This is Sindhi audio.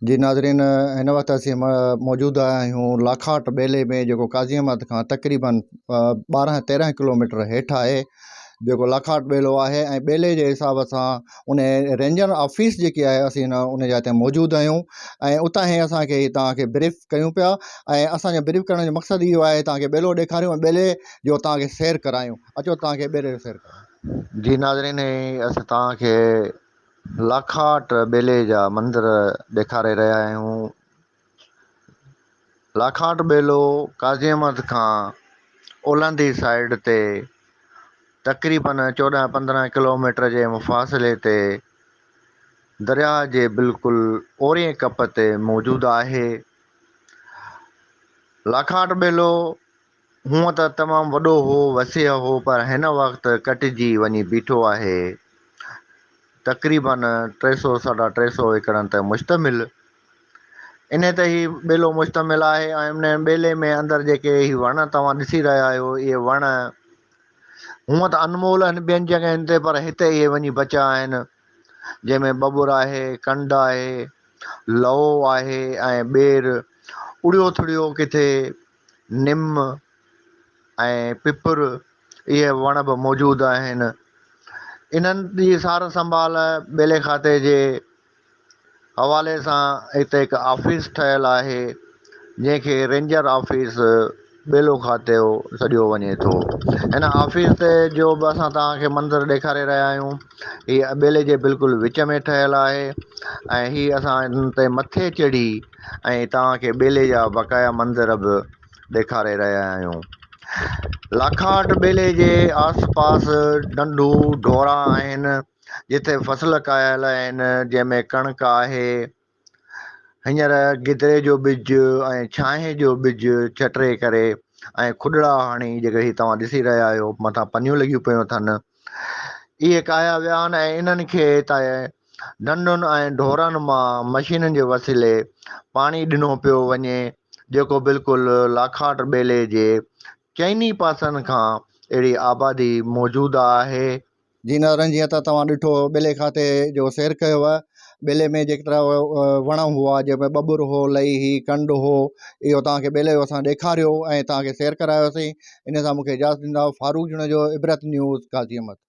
جي ناظرين هن وقت اسين موجود آهيون لاکاٽ ٻيلي ۾ جيڪو قاضي احمد کان تقريبن 12 13 ڪلوميٽر هيٺ آهي جيڪو لاکاٽ ٻيلو آهي ۽ ٻيلي جي حساب سان ان رينجر آفيس جيڪي آهي اسين ان جاء تي موجود آهيون ۽ اتان هي اسان کي توهان کي بريف ڪيون پيا ۽ اسان جو بريف ڪرڻ جو مقصد اهو آهي توهان کي ٻيلو ڏيکاريون ۽ ٻيلي جو توهان کي سير ڪرايون اچو توهان کي ٻيلي جو سير ڪرايون. جي ناظرين هي اسين توهان کي لاکاٽ ٻيلي جا منظر ڏيکاري رهيا آهيون. لاکاٽ ٻيلو قاضي احمد کان اولهندي سائيڊ تي تقريبن 14 15 ڪلوميٽر جي مفاصلي تي درياهه جي بلڪل اورئين ڪپ تي موجود آهي. لاکاٽ ٻيلو هونء ته تمام وڏو هو، وسيع هو، پر هن وقت ڪٽجي وڃي بيٺو آهي. تقريباً ٽي سو ساڍا ٽي سو ايڪڙن تي مشتمل انهي تي هي ٻيلو مشتمل آهي ۽ ان ٻيلي ۾ اندر جيڪي هي وڻ توهان ڏسي رهيا آهيو، اهي وڻ هونء ته انمول آهن ٻين جڳهين تي، پر هتي اهي وڃي بچيا آهن، جنهن ۾ ٻٻر آهي، ڪنڊ آهي، لئو آهي ۽ ٻير، اڙيو ٿڙيو ڪٿي نم ۽ پپر اهي وڻ به موجود آهن. انهن جي سار سنڀال ٻيلي کاتي جي حوالي سان هتي هڪ آفيس ٺهيل آهي جنهن کي رينجر آفيس ٻيلو کاتو سڏيو وڃي ٿو. هن آفيس تي جو به اسان توهان کي منظر ڏيکاري رهيا آهيون هي ٻيلي جي بلڪل وچ ۾ ٺهيل آهي ۽ هي اسان هن تي مٿي چڙهي ۽ توهان کي ٻيلي جا بقايا منظر به ڏيکاري رهيا آهيون. لاکاٽ ٻيلي جي آس پاس ڍنڍون ڍورا آهن جتي فصل ڪاهيل آهن جنهن ۾ ڪڻڪ آهي. هينئر گدري جو ٻج ۽ ڇانهين جو ٻج ڇٽري ڪري ۽ کڏڙا هڻي جيڪي هي توهان ڏسي رهيا آهيو مٿان پنيون لڳيون پيون اٿن اهي ڪاهيا ويا آهن ۽ انهن کي ڍنڍن ۽ ڍورن مان مشينن جي وسيلي پاڻي ڏنو پيو وڃي جيڪو بلڪل لاکاٽ ٻيلي جي چئني پاسن کان اهڙي آبادي موجود آهي. جي ناظرين جيئن ته توهان ڏٺو ٻيلي کاتي جو سير ڪيو آهي ٻيلي ۾ جيترا وڻ هئا جنهن ۾ ٻٻر هو لئي هئي ڪنڊ هو اهو توهان کي ٻيلي جو اسان ڏيکاريو ۽ توهان کي سير ڪرايوسين ان سان مونکي اجازت ڏيندا فاروق جوڻيجو عبرت نيوز قاضي احمد.